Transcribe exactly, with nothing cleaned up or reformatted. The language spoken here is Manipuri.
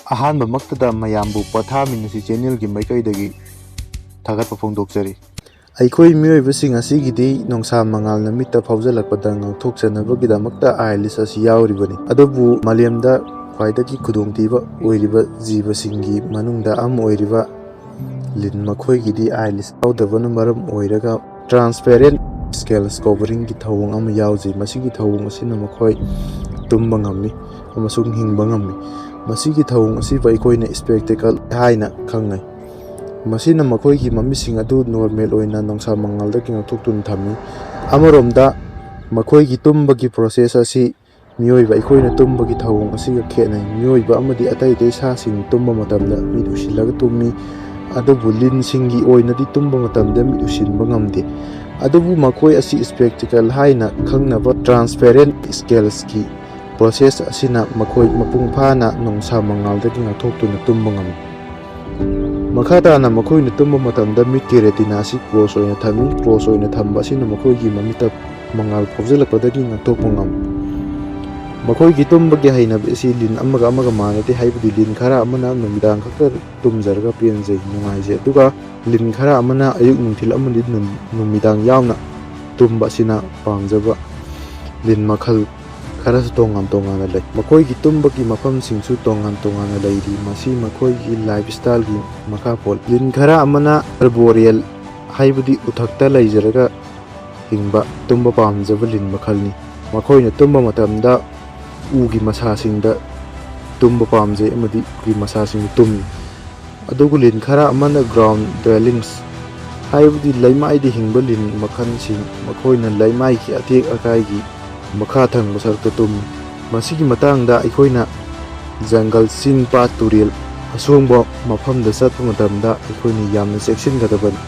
ꯑꯍꯥꯟꯕꯃꯛꯇꯗ ꯃꯌꯥꯝꯕꯨ ꯄꯣꯊꯥꯃꯤꯟꯅꯁꯤ ꯆꯦꯅꯦꯜꯒꯤ ꯃꯥꯏꯀꯩꯗꯒꯤ ꯊꯥꯒꯠꯄ ꯐꯣꯡꯗꯣꯛꯆꯔꯤ꯫ ꯑꯩꯈꯣꯏ ꯃꯤꯑꯣꯏꯕꯁꯤꯡ ꯑꯁꯤꯒꯤꯗꯤ ꯅꯨꯡꯁꯥ ꯃꯉꯥꯜꯅ ꯃꯤꯠꯇ ꯐꯥꯎꯖꯜꯂꯛꯄꯗ ꯉꯥꯛꯊꯣꯛꯆꯅꯕꯒꯤꯗꯃꯛꯇ ꯑꯥꯏꯂꯤꯁ ꯑꯁꯤ ꯌꯥꯎꯔꯤꯕꯅꯤ꯫ ꯑꯗꯨꯕꯨ ꯃꯥꯂꯦꯝꯗ ꯈ꯭ꯋꯥꯏꯗꯒꯤ ꯈꯨꯗꯣꯡꯊꯤꯕ ꯑꯣꯏꯔꯤꯕ ꯖꯤꯕꯁꯤꯡꯒꯤ ꯃꯅꯨꯡꯗ ꯑꯃ ꯑꯣꯏꯔꯤꯕ ꯂꯤꯟ, ꯃꯈꯣꯏꯒꯤꯗꯤ ꯑꯥꯏꯂꯤꯁ ꯌꯥꯎꯗꯕꯅ ꯃꯔꯝ ꯑꯣꯏꯔꯒ transparent scales coveringꯒꯤ ꯊꯧꯑꯣꯡ ꯑꯃ ꯌꯥꯎꯖꯩ꯫ ꯃꯁꯤꯒꯤ ꯊꯧꯑꯣꯡ ꯑꯁꯤꯅ ꯃꯈꯣꯏ ꯇꯨꯝꯕ ꯉꯝꯃꯤ ꯑꯃꯁꯨꯡ ꯍꯤꯡꯕ ꯉꯝꯃꯤ꯫ ꯃꯁꯤꯒꯤ ꯊꯧꯑꯣꯡ ꯑꯁꯤꯕꯨ ꯑꯩꯈꯣꯏꯅ spectacle ꯍꯥꯏꯅ ꯈꯪꯅꯩ꯫ ꯃꯁꯤꯅ ꯃꯈꯣꯏꯒꯤ ꯃꯃꯤꯠꯁꯤꯡ ꯑꯗꯨ ꯅꯣꯔꯃꯦꯜ ꯑꯣꯏꯅ ꯅꯨꯡꯁꯥ ꯃꯉꯥꯜꯗꯒꯤ ꯉꯥꯛꯊꯣꯛꯇꯨꯅ ꯊꯝꯃꯤ꯫ ꯑꯃꯔꯣꯝꯗ, ꯃꯈꯣꯏꯒꯤ ꯇꯨꯝꯕꯒꯤ ꯄ꯭ꯔꯣꯁꯦꯁ ꯑꯁꯤ ꯃꯤꯑꯣꯏꯕ ꯑꯩꯈꯣꯏꯅ ꯇꯨꯝꯕꯒꯤ ꯊꯧꯑꯣꯡ ꯑꯁꯤꯒ ꯈꯦꯠꯅꯩ꯫ ꯃꯤꯑꯣꯏꯕ ꯑꯃꯗꯤ ꯑꯇꯩ ꯑꯇꯩ ꯁꯥꯁꯤꯡ ꯇꯨꯝꯕ ꯃꯇꯝꯗ ꯃꯤꯠ ꯎꯏꯁꯤꯜꯂꯒ ꯇꯨꯝꯃꯤ, ꯑꯗꯨꯕꯨ ꯂꯤꯟꯁꯤꯡꯒꯤ ꯑꯣꯏꯅꯗꯤ ꯇꯨꯝꯕ ꯃꯇꯝꯗ ꯃꯤꯠ ꯎꯏꯁꯤꯟꯕ ꯉꯝꯗꯦ꯫ ꯑꯗꯨꯕꯨ ꯃꯈꯣꯏ ꯑꯁꯤ spectacle ꯍꯥꯏꯅ ꯈꯪꯅꯕ transparent scalesꯀꯤ ꯄ꯭ꯔꯣꯁꯦꯁ ꯑꯁꯤꯅ ꯃꯈꯣꯏ ꯃꯄꯨꯡ ꯐꯥꯅ ꯅꯨꯡꯁꯥ ꯃꯉꯥꯜꯗꯒꯤ ꯉꯥꯛꯊꯣꯛꯇꯨꯅ ꯇꯨꯝꯕ ꯉꯝꯃꯤ꯫ ꯃꯈꯥ ꯇꯥꯅ ꯃꯈꯣꯏꯅ ꯇꯨꯝꯕ ꯃꯇꯝꯗ ꯃꯤꯠꯀꯤ retina ꯑꯁꯤ close ꯑꯣꯏꯅ ꯊꯝꯃꯤ꯫ Close ꯑꯣꯏꯅ ꯊꯝꯕ ꯑꯁꯤꯅ ꯃꯈꯣꯏꯒꯤ ꯃꯃꯤꯠꯇ ꯃꯉꯥꯜ ꯐꯥꯎꯖꯤꯜꯂꯛꯄꯗꯒꯤ ꯉꯥꯛꯊꯣꯛꯄ ꯉꯝꯃꯤ꯫ ꯃꯈꯣꯏꯒꯤ ꯇꯨꯝꯕꯒꯤ ꯍꯩꯅꯕꯤ ꯑꯁꯤ ꯂꯤꯟ ꯑꯃꯒ ꯑꯃꯒ ꯃꯥꯟꯅꯗꯦ, ꯍꯥꯏꯕꯗꯤ ꯂꯤꯟ ꯈꯔ ꯑꯃꯅ ꯅꯨꯃꯤꯗꯥꯡ ꯈꯛꯇ ꯇꯨꯝꯖꯔꯒ ꯄꯦꯟꯖꯩ, ꯅꯨꯡꯉꯥꯏꯖꯩ, ꯑꯗꯨꯒ ꯂꯤꯟ ꯈꯔ ꯑꯃꯅ ꯑꯌꯨꯛ, ꯅꯨꯡꯊꯤꯜ ꯑꯃꯗꯤ ꯅꯨꯝ-, ꯅꯨꯃꯤꯗꯥꯡ ꯌꯥꯎꯅ ꯇꯨꯝꯕ ꯑꯁꯤꯅ ꯄꯥꯝꯖꯕ ꯂꯤꯟ ꯃꯈꯜ ꯈꯔꯁꯨ ꯇꯣꯉꯥꯟ ꯇꯣꯉꯥꯟꯅ ꯂꯩ꯫ ꯃꯈꯣꯏꯒꯤ ꯇꯨꯝꯕꯒꯤ ꯃꯐꯝꯁꯤꯡꯁꯨ ꯇꯣꯉꯥꯟ ꯇꯣꯉꯥꯟꯅ ꯂꯩꯔꯤ꯫ ꯃꯁꯤ ꯃꯈꯣꯏꯒꯤ lifestyleꯒꯤ ꯃꯈꯥ ꯄꯣꯜꯂꯤ꯫ ꯂꯤꯟ ꯈꯔ ꯑꯃꯅ arboreal, ꯍꯥꯏꯕꯗꯤ ꯎꯊꯛꯇ ꯂꯩꯖꯔꯒ ꯍꯤꯡꯕ, ꯇꯨꯝꯕ ꯄꯥꯝꯖꯕ ꯂꯤꯟ ꯃꯈꯜꯅꯤ꯫ ꯃꯈꯣꯏꯅ ꯇꯨꯝꯕ ꯃꯇꯝꯗ ꯎꯒꯤ ꯃꯁꯥꯁꯤꯡꯗ ꯇꯨꯝꯕ ꯄꯥꯝꯖꯩ ꯑꯃꯗꯤ ꯎꯒꯤ ꯃꯁꯥꯁꯤꯡꯗ ꯇꯨꯝꯃꯤ꯫ ꯑꯗꯨꯒ ꯂꯤꯟ ꯈꯔ ꯑꯃꯅ ground dwellings, ꯍꯥꯏꯕꯗꯤ ꯂꯩꯃꯥꯏꯗ ꯍꯤꯡꯕ ꯂꯤꯟ ꯃꯈꯜꯁꯤꯡ, ꯃꯈꯣꯏꯅ ꯂꯩꯃꯥꯏꯒꯤ ꯑꯇꯦꯛ ꯑꯀꯥꯏꯒꯤ ꯃꯈꯥ ꯊꯪꯕ ꯁꯔꯨꯛꯇ ꯇꯨꯝꯃꯤ꯫ ꯃꯁꯤꯒꯤ ꯃꯇꯥꯡꯗ ꯑꯩꯈꯣꯏꯅ ꯖꯪꯒꯜ, ꯆꯤꯡ, ꯄꯥꯠ, ꯇꯨꯔꯦꯜ, ꯑꯁꯣꯡꯕ ꯃꯐꯝꯗ ꯆꯠꯄ ꯃꯇꯝꯗ ꯑꯩꯈꯣꯏꯅ ꯌꯥꯝꯅ ꯆꯦꯛꯁꯤꯟꯒꯗꯕꯅꯤ꯫